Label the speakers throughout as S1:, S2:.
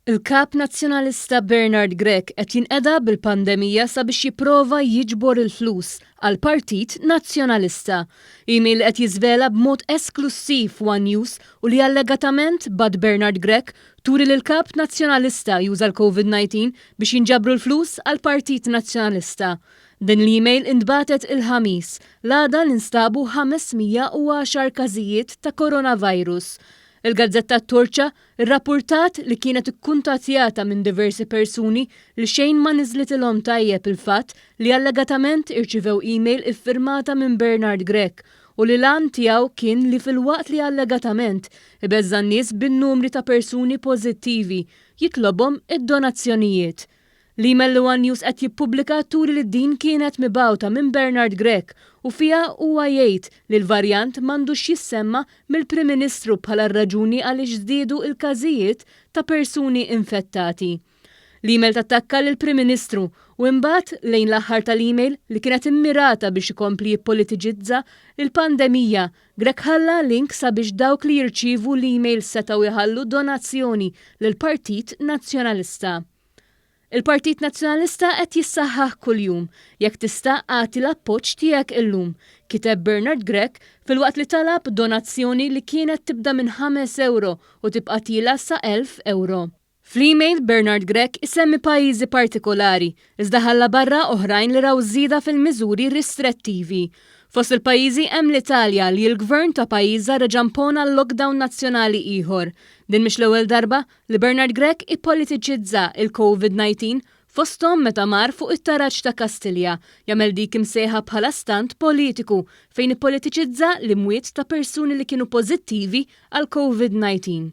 S1: Il-Kap Nazzjonalista Bernard Grech qed jinqeda bil-pandemija sabiex jipprova jiġbor il-flus għall-Partit Nazzjonalista. Email li qed jiżvela b'mod esklussiv one News u li allegatament bagħat Bernard Grech turi li l-Kap Nazzjonalista juża l-Covid-19 biex jinġabru l-flus għall-Partit Nazzjonalista. Din l-email intbagħtet il-Ħamis, l-għada li nstabu 510 każijiet ta' coronavirus. Il-gazzetta T-Torċa rrappurtat li kienet ikkuntattjata minn diversi persuni li xejn ma niżlitilhom tajjeb il-fatt li allegatament irċivew email iffirmata minn Bernard Grech u li l-għan tiegħu kien li filwaqt li allegatament ibeżża' n-nies bin-numri ta' persuni pożittivi, jitlobhom id-donazzjonijiet. L-email li one News qed jippubblika turi li din kienet mibgħuta minn Bernard Grech u fiha huwa jgħid li l-varjant m'għandux jissemma mill-Prim Ministru bħala r-raġuni għaliex żdiedu l-każijiet ta' persuni infettati. L-email tattakka lill-Prim Ministru u imbagħad lejn l-aħħar tal-email li kienet immirata biex ikompli jippolitiċizza l-pandemija, Grech ħalla link sabiex dawk li jirċievu l-email setgħu jħallu donazzjoni lill-Partit Nazzjonalista. Il-Partit Nazzjonalista qed jissaħħaħ kuljum. Jekk tista' agħti l-appoġġ tiegħek illum, kiteb Bernard Grech filwaqt li talab donazzjoni li kienet tibda minn ħames ewro u tibqa' tiela' sa 1,000 ewro. Fl-email Bernard Grech isemmi pajjiżi partikolari, iżda ħalla barra oħrajn li raw żieda fil-miżuri ristrettivi. Fost il-pajjiżi hemm l-Italja li l-Gvern ta' pajjiżha reġa' mpona lockdown nazzjonali ieħor. Din mhix l-ewwel darba li Bernard Grech ippolitiċizza il-Covid 19 fosthom meta mar fuq it-taraġ ta' Kastilja jagħmel dik imsejħa bħala stunt politiku fejn ippolitiċizza l-imwiet ta' persuni li kienu pożittivi għall-Covid 19.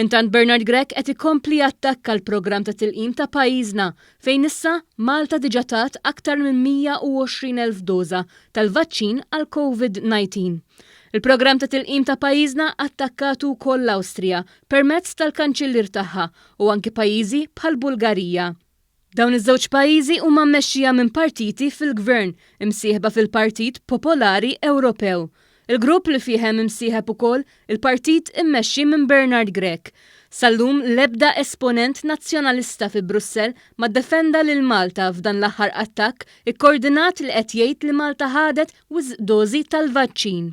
S1: Intant Bernard Grech qed ikompli jattakka l-programm ta' tilqim ta' pajjiżna fejn issa Malta diġà tat aktar minn 120,000 doża tal-vaċċin għall-Covid 19. Il-programm ta' tilqim ta' pajjiżna attakkatu wkoll l-Awstrija permezz tal-kanċillier tagħha u anki pajjiżi bħall-Bulgarija. Dawn iż-żewġ pajjiżi huma mmexxija minn partiti fil-gvern imsieħba fil-Partit Popolari Ewropew. Il-grupp li fih hemm imsieħeb ukoll il-partit immexxi minn Bernard Grech. Sal-lum l-ebda esponent Nazzjonalista fi Brussell ma ddefenda lil Malta f'dan l-aħħar attakk ikkordinat li qed jgħid li Malta ħadet wisq dożi tal-vaċċin.